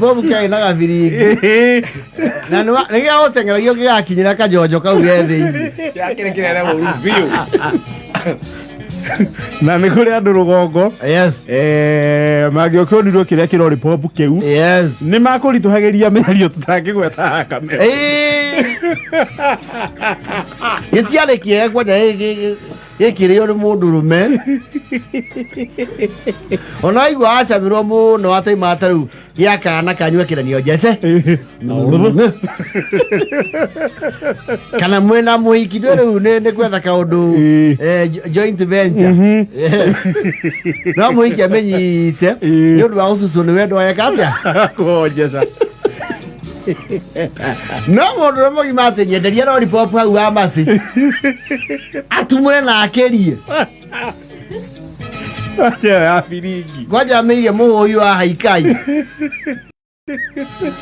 Bobu kĩarĩ na gabiringi na nĩ gĩagũteng'eragio gĩgakinyĩra kajonjo kau ge thĩinĩ. Kĩrĩa kĩnene mũru biũ. Na nĩ kũrĩ andũ rũgongo mangĩokĩonirwo kĩrĩa kĩrorĩ pop kĩu nĩ makũritũhagĩria mĩario tũtangĩgweta haha kamera. Gĩtiarĩ kĩega kwanja gĩkĩrĩo nĩ mũndũ rũme ona waigua acamirwo mũno ataima ta rĩu gĩa kana kanyua kĩranio njece kana mwĩna mũhiki ndũ rĩu nĩ gwetha kaũndũ joint venture. Yes. No mũhiki amenyite nĩ ũndũ wa ũcucu nĩ wendo eka atĩa. Kũhonjeca. No mũndũ ũrĩa mũgima atĩ nyenderia lollipop hau wa maci atumũre na akĩrie. Acha ya biringi. Kwanja amĩige mũhũi wa haikai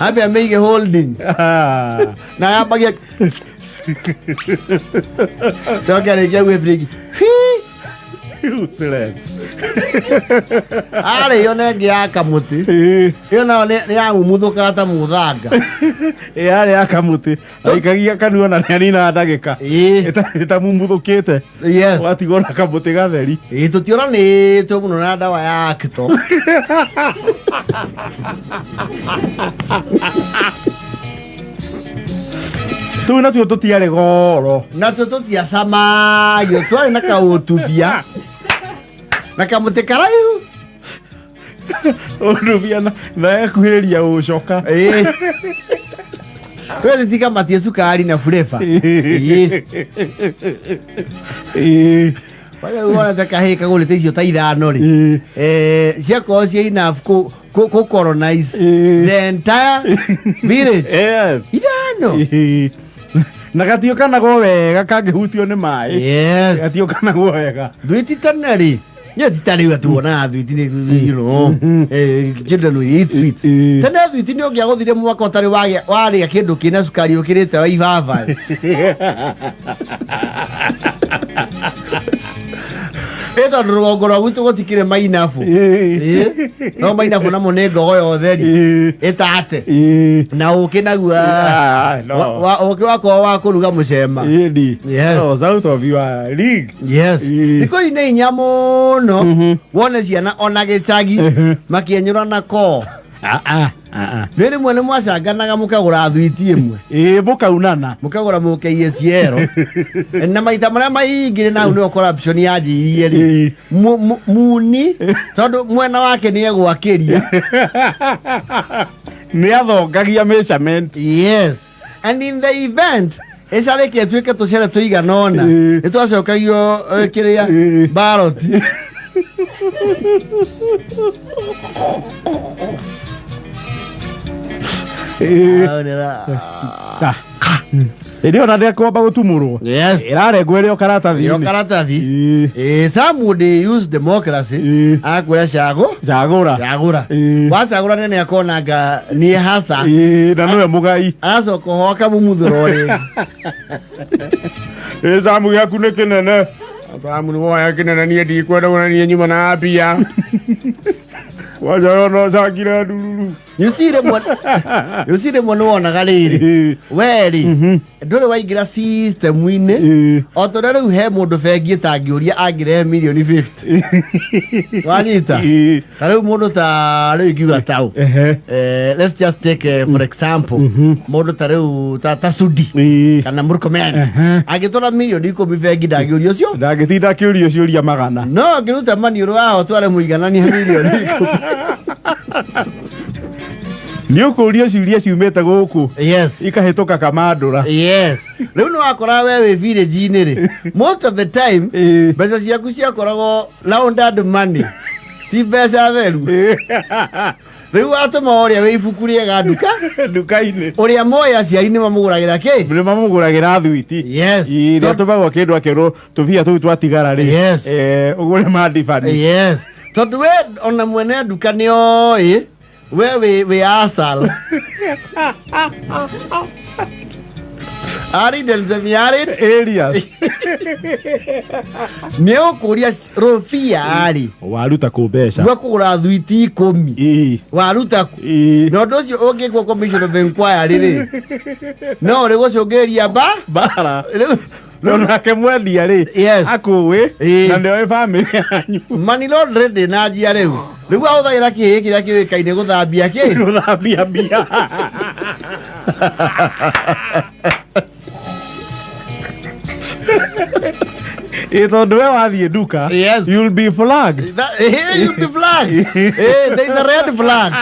ambe amĩige holding na yambagia coke arĩkia gwĩ biringi. Useless. Arĩ iyo nengĩ ya kamũtĩ ĩyo nayo nĩ yamumuthũkaga ta mũthanga. Yarĩ ya kamũtĩ aikagia kanua na nĩaninaga ndagĩka ĩtamumuthũkĩte. Watigwo na kamũtĩ gatheri. Ĩĩ, tũtionanĩtwo mũno na ndawa ya akito. Tũu natuo tũtiarĩ goro. Natuo tũtiacamagio, twarĩ na kaũtubia na kamũtĩ karaihu. Ũtubia na gakuhĩrĩria gũcoka. Kwezi tikamatie cukari na fureba. Kwanja rĩu wonete kahĩĩ kagũrĩte icio ta ithano rĩ, ciakorwo ciĩ enough kũ colonize the entire village. Ithano. Na gatiũkanagwo wega kangĩhutio nĩ maĩ. Gatiũkanagwo wega. Thwiti tene rĩ, nĩ ti ta rĩu atĩ wonaga thwiti nĩ children will eat sweets. Tene thwiti nĩ ũngĩagũthire mwaka ũtarĩ warĩa kĩndũ kĩna cukari ũkĩrĩte wa ibaba. Ĩ tondũ rũgongo rwa gwitũ gũtikĩrĩ mainabu. No mainabu namo nĩ ngogo ya ũtheri ĩtate na ũkĩ naguo. No. Ũkĩ wakwa wa kũruga mũcema. Ĩni. Yes. No, it's out of your league. Yes. Thikũ ici nĩ hinya mũno wone ciana ona gĩcagi makĩenyũrana koo. Nĩ rĩmwe nĩ mwacanganaga mũkagũra thwiti ĩmwe. Ĩĩ, mũkaunana. Mũkagũra mũkeiye ciero. Na maita marĩa maingĩ na hau nĩho corruption yanjirie rĩ. Muni tondũ mwena wake nĩ egwakĩria. Nĩ athongagia measurement. Yes. And in the event ĩcarĩke ĩtuĩke tũcere tũigana ũna nĩ twacokagio kĩrĩa baroti. Ĩrĩ ona ndĩkwamba gũtumũrwo. Yes. Ĩrarengwo ĩrĩ o karatathi-inĩ. Ĩrĩ o karatathi. Somebody use democracy akwĩra cagũ cagũra cagũra wacagũra nene akona nga nĩ hasa. Na nĩwe mũgai. Agacoka oho akamumuthũra o rĩngĩ. Ĩ camu gĩaku nĩ kĩnene. Camu nĩ woya kĩnene niĩ ndikwenda kuona niĩ nyuma na mbia. Kwanja yo no cangire ndururu. You see rĩmwe you see rĩmwe nĩ wonaga rĩrĩ we rĩ ndũrĩ waingĩra system-inĩ o ta ũrĩa rĩu he mũndũ bengi ĩtangĩũria angĩrehe mirioni 50 wanyita ta rĩu mũndũ ta rĩu ingiuga tau let's just take for example mũndũ ta rĩu ta Sudi kana Murkomen angĩtwara mirioni 10 bengi ndangĩũria ũcio. Ndangĩtinda akĩũrio ciũria magana. No angĩruta maniũrũ waho tware mũiganania mirioni 10. Nĩ ũkũrio ciũria ciumĩte gũkũ. Yes. Ikahĩtũka kamandũra. Yes. Rĩu nĩ wakora we wĩ village-inĩ rĩ, most of the time mbeca ciaku ciakoragwo laundered money ti mbeca theru. Rĩu watũma ũrĩa wĩ ibuku rĩega nduka nduka-inĩ ũrĩa moĩ aciari nĩ mamũgũragĩra kĩ nĩ mamũgũragĩra thwiti. Yes. Nĩ atũmagwo kĩndũ akerwo tũbia tũu twatigara rĩ. Yes. Ũgũre mandibani. Yes. Tondũ we ona mwene nduka nĩ oĩ we wĩ asal. Arid and semi-arid Areas. Nĩ ũkũria rũbia rĩ Waruta kũ mbeca? Gwa kũgũra thwiti 10. Waruta kũ? Na ũndũ ũcio ũngĩkwo commission of inquiry rĩ, no ũrĩ gũcũngĩrĩria mba Mbara. Rĩu No nake mwendia rĩ, akũĩ na nĩoĩ bamĩrĩ yanyu. Money laundering ndĩnanjia rĩu. Rĩu ahũthagĩra kĩhĩ kĩrĩa kĩũĩkaine gũthambia kĩ? Gũthambia mbia. Ĩ tondũ we wathiĩ nduka, you'll be flagged. You'll be flagged. There is a red flag.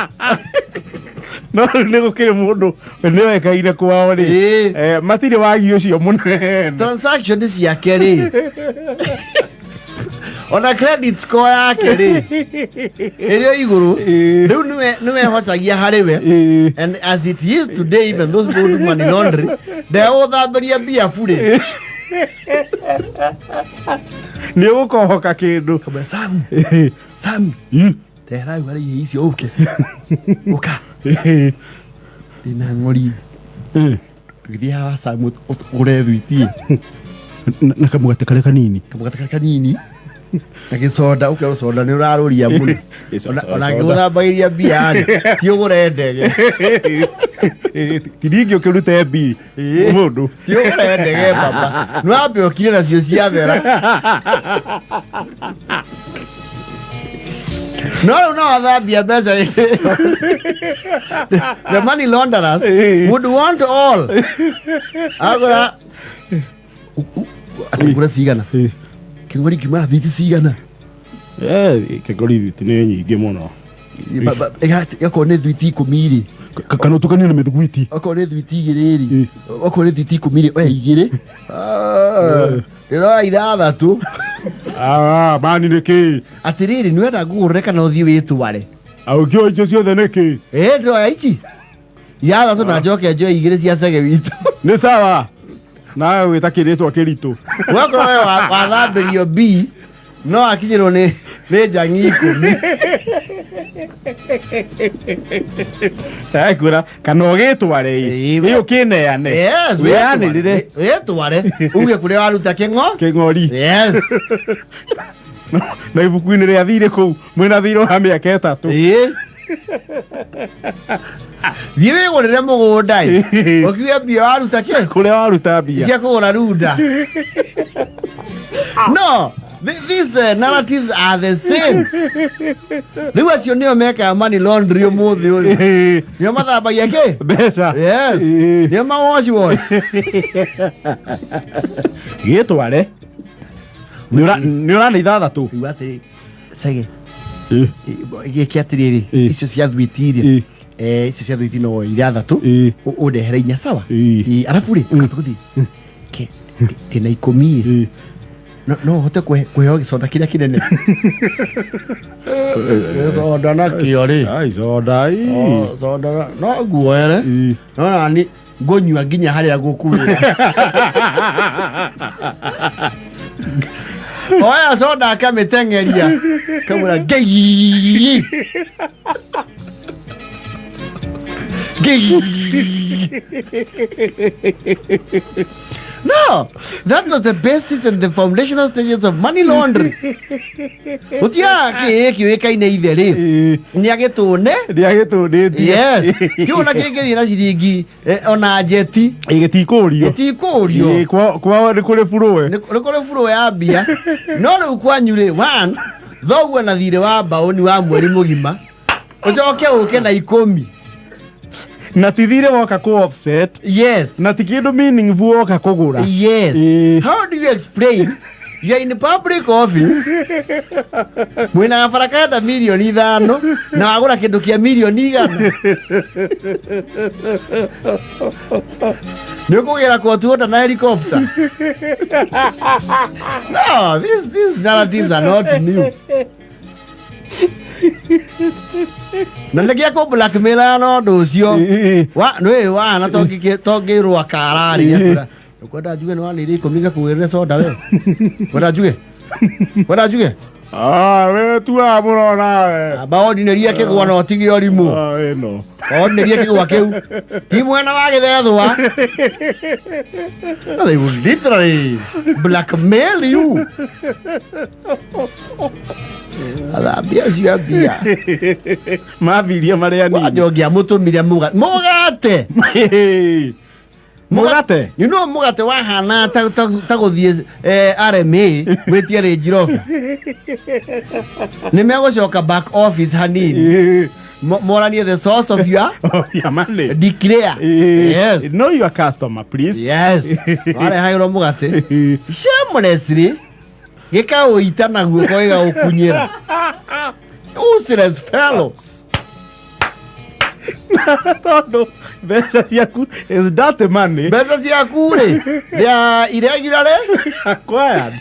No rĩu nĩ gũkĩrĩ mũndũ nĩoĩkaine kwao rĩ, matirĩ wagi ũcio mũnene. Transaction ciake rĩ, ona credit score yake rĩ, ĩrĩ o igũrũ. Rĩu nĩwe hocagia harĩ we. And as it is today, even those people do money laundry, ndegũthambĩria mbia burĩ. Nĩ ũgũkohoka kĩndũ. Kamwĩra, Sam, Sam, tehera rĩu harĩa ihe icio ũke ũka ndĩna ng'ori tũgĩthiĩ haha Sam ũgũre thwiti. Na kamũgate karĩa kanini. Kamũgate karĩa kanini na gĩcoda, ũkerwo coda nĩ ũrarũria mũno. Ona ngĩgũthambagĩria mbia rĩ, ti ũgũre ndege. Tiringi ũkĩrute mbiri mũndũ. Ti ũgũre ndege baba, nĩ wambe ũkire nacio ciathera. No rĩu no athambia mbeca hĩndĩ ĩyo. The money launderers would want all agũra atĩ ngũre cigana, kĩng'ori kiuma thiti cigana. Kĩng'ori thiti nĩ nyingĩ mũno. Okorwo nĩ thwiti 10 rĩ, Kana ũtukanie na mĩthugwiti. Okorwo nĩ thwiti 2 rĩ, okorwo nĩ thwiti 10 rĩ, oya 2. Ah, ndĩroya 6. Ah, mani nĩ kĩ? Atĩrĩrĩ, nĩ wenda ngũgũrĩre kana ũthiĩ wĩtware? Ũngĩoya icio ciothe nĩ kĩ? Ĩ, ndĩroya ici 6 na njoke njoe 2 cia cege witũ. Nĩ sawa, nawe wĩta kĩrĩtwa kĩritũ. Wakorwo we wathambĩrio b no akinyĩrwo nĩ njangi 10. Ekwĩra kana ũgĩtware ĩ ĩ ũkĩneane. Yes. Wĩanĩrĩre. Wĩtware uge kũrĩa waruta kĩng'o. Kĩng'ori. Yes. Na ibuku-inĩ rĩa thirĩ kũu mwĩna thirĩ wa mĩaka 3. Ĩĩ, thiĩ wĩgũrĩre mũgũnda ĩ, ũkiuge mbia waruta kĩ? Kũrĩa waruta mbia. Cia kũgũra runda. No these narratives are the same. Rĩu acio nĩo mekaga money laundry ũmũthĩ ũyũ, nĩo mathambagia kĩ? Mbeca. Yes, nĩo mawash wash. Gĩtware nĩ ũrana 6. Rĩu atĩrĩ, cege gĩke atĩrĩrĩ, icio cia thwiti rĩ, icio cia thwiti no 6, ũndehere 4, sawa? Arabu rĩ, ũkambe gũthiĩ ndĩna 10 ĩ, no ũhote kũheo gĩcoda kĩrĩa kĩnene, gĩcoda nakĩo rĩ? Ai, soda ii. Oh, soda no nguoere, no nani ngũnyua nginya harĩa ngũkuĩra. Oya soda akamĩteng'eria, kamwĩra ngei ngei. No, that was the basis and the foundational stages of money laundering. Gũtiaga kĩĩ kĩũĩkaine ithe rĩ, nĩ agĩtũne. Nĩ agĩtũnĩtie. Yes, kĩu ona kĩngĩthiĩ na ciringi ona njeti. Gĩtikũrio. Gĩtikũrio. Kwao nĩ kũrĩ burũwe. Nĩ kũrĩ burũwe ya mbia. No rĩu kwanyu rĩ, one thoguo na thirĩ wa mbaũni wa mweri mũgima, ũcoke ũke na 10. Na ti thirĩ woka kũ offset. Na ti kĩndũ meaningful woka kũgũra. Yes. How do you explain you are in public office, mwĩna gabara karenda mirioni 5 na wagũra kĩndũ kĩa mirioni 100? Nĩ ũkũgĩra kotuota na helicopter? No, these narratives are not new, na nĩkĩa kũ blackmail na ũndũ ũcio nĩ wana tongĩrwa kararĩ gĩakwĩra ũkwenda njuge nĩ wanĩire 10 ngakũgĩrĩre soda we kwenda njuge kwenda njuge. Ah, we tuaga mũno nawe. Amba ordinary kĩgwa na ũtige ũrimũ. Ah, ĩno. Ordinary kĩgwa kĩu ti mwena wa gĩthethwa. They will literally blackmail you. Athambia acio a mbia. Mathirie marĩa nini. Wanja ũngĩamũtũmire mũgate. Mũgate? You know mũgate wahana ta gũthiĩ RMA wĩtie Range Rover. Nĩ megũcoka back office hanini. Moranie the source of your Oh, your money. declare. Yes. Know your customer, please. Yes. Warehagĩrwo mũgate. Shamelessly gĩkaũita na guoko gĩgaũkunyĩra. Useless fellows. Tondũ mbeca ciaku is that money Mbeca ciaku rĩ, they are irregularly acquired.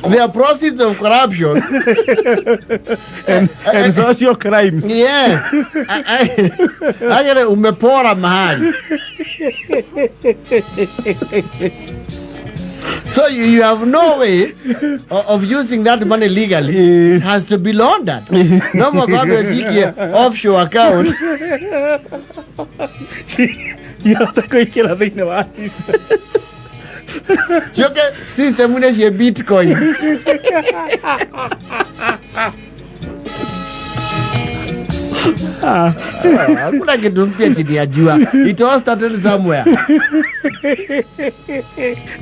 They are proceeds of corruption and social crimes. Yes. Actually, umepora mahali. So you have no way of using that money legally. It has to be laundered. No more kwambe ucikie offshore account. Ihota kũingĩra thĩinĩ wa system. Cioke system-inĩ cia Bitcoin. Hakuna kitu mpya chini ya jua. It all started somewhere.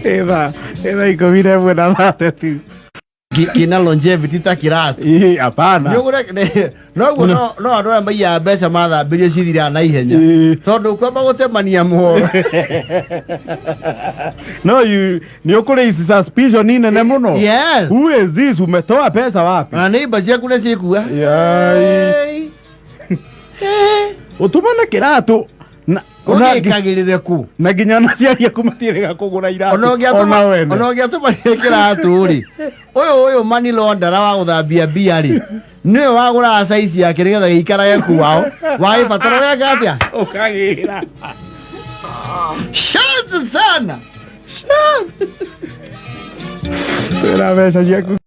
Ĩthaa 11 na 32. Kina longevity ta kiratu. Ĩ, hapana. Noguo no andũ arĩa maiyaga mbeca mathambirio cithiraga na ihenya. Tondũ kwamba gũtemania mũhoro. No, you nĩ ũkũrĩ suspicion nene mũno. Yes. Who is this? Umetoa pesa wapi? Na neighbor ciaku nĩ cikua. Yai. Ũtũmane kĩratũ na Ũgĩkagĩrĩre ku. Na nginya ona aciari aku matiĩrĩga kũgũra iratũ. Ona wene. Ona ũngĩatũmania kĩratũ rĩ, ũyũ money launderer wa gũthambia mbia rĩ, nĩwe wagũraga size yake nĩgetha gĩikarage kwao. Wagĩbatara weka atĩa? Ũkagĩra. Chance sana. Chance. Wĩra mbeca ciaku.